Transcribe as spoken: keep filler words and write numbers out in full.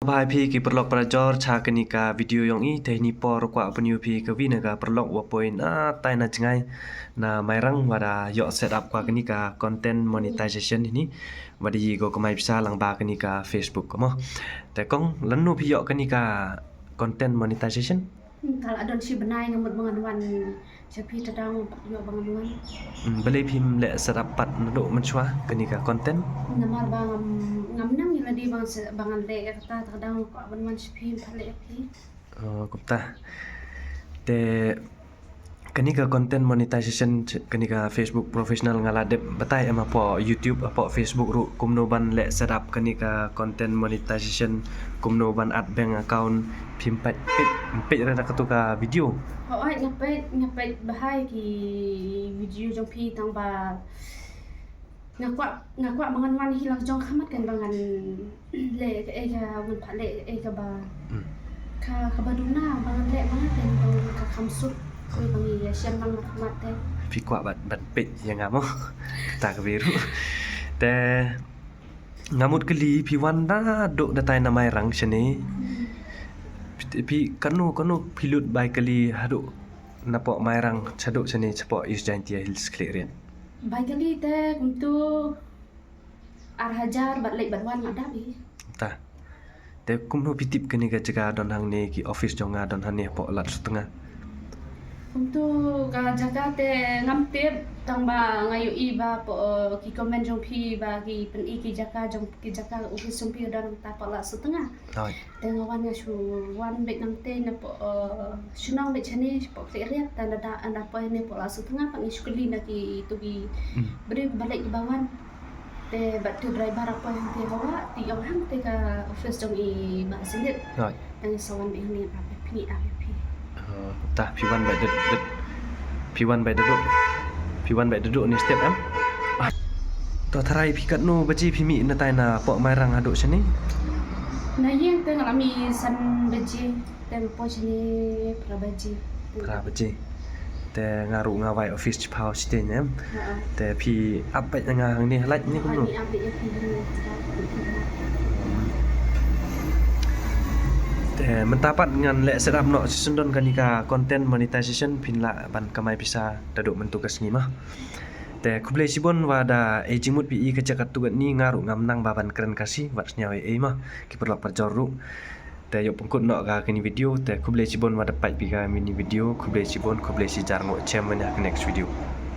Bye phi ki paralok parajor, cha kani ka video yong i te hini por kwah pyni phi ka wi na ka paralok wa poi na tai na jngai na Mairang wa da ïoh set up kwah kani ka content monetization hini. Wa da i ko kamai pisa lang ba kani ka Facebook ka mo. Te kong, lano phi ïoh kani ka content monetization? Hmm, ka la don shi bnai nga mut ba ngan wan sha phi, ta dang pat ïoh ba ngan wan. Hmm, balei phim leh set up pat naduh mynshuwa kani ka content? Namar ba ngam, ngam nang ïa lade ba ngan se, ba ngan leh ïa kata, ta dang kwah ban wan sha phi, pat leh ïa phi. Oh, kumta. Te kani ka content monetization, kani ka Facebook Professional nga la dep batai em hapoh YouTube, hapoh Facebook ruh kumno ban leh set up kani ka content monetization, kumno ban add bank account, phim peit, peit, peit re na katu ka video. Hooid, nga peit, nga peit bha ïa ki video jong phi, tang ba nga kwah, nga kwah ba ngan wan hi la jong ka mat kan ba ngan leh kaei ka, ngan pat leh kaei kaba, hmm, ka, kaba duna ba ngan leh ba ngan ten ba ngan ka kham suk. Khuid ba ngi ïa shem lang mat mat te. Phi kwah ban, ban peit ïa nga mo? Kata ka biru. Te nga mut kylli, phi wan naduh datai na Mairang shane. Hmm. Phi, phi kano, kano phi lut bai kylli haduh napoh Mairang shaduh shane shapoh East Jaintia Hills Khliehriat? Bai kylli te kumtu ar hajar bad leit bad wan ma dap i. Ta. Te kumno phi tip kane ka jaka don hangne, ki office jong nga don hangne hapoh Lad Sutnga? Kumtu ka jaka te ngam tip, tang ba nga ïohi ba hapoh ki comment jong phi ba ki pyni ki jaka jong, ki jaka office jong phi don hangta hapoh Lad Sutnga. Hooid. Te nga wan, nga shu wan beit nangtei napoh, eh, shu nang beit shane shapoh Khliehriat, te lada ynda poi ne hapoh Lad Sutnga pat ngi shu kylli na kitu ki, hmm, briew ba leit ba wan. Te bad tu driver ba poi hangtei hawa, te ong hangtei ka office jong i Bah Sendit. Hooid. Te ngi sa wan beit hangne, ap ïa phi, ap ïa phi. Eh, ta phi wan beit dep, dep. Phi wan beit dep. Phi wan beit dep ne step em? Ah. To tharai phi katno baje phi mih natai napoh Mairang haduh shane? Na ïing te nga la mih san baje, te nga poi shane phra baje. Phra baje. Te nga ruh nga wai office chiphaw shiteng em. Ha. Te phi ap beit nga hangne ha light ne kumno? Ap ïa phi hangne. Te mynta pat ngan leh set up noh shisien don kane ka content monetization, phin lah ban kamai pisa naduh mynta ka sngi ma. Te khublei shibun wa da ai jingmut phi ïa ka jaka tu katne, nga ruh ngam nang ba ban kren Khasi, wat sñiaw ei ei ma, ki paralok parajor ruh. Te ïoh pynkut noh ka kane video, te khublei shibun wa da peit phi ka mini video, khublei shibun, khublei shihajar, ngan ïa chem mynne ha ka next video.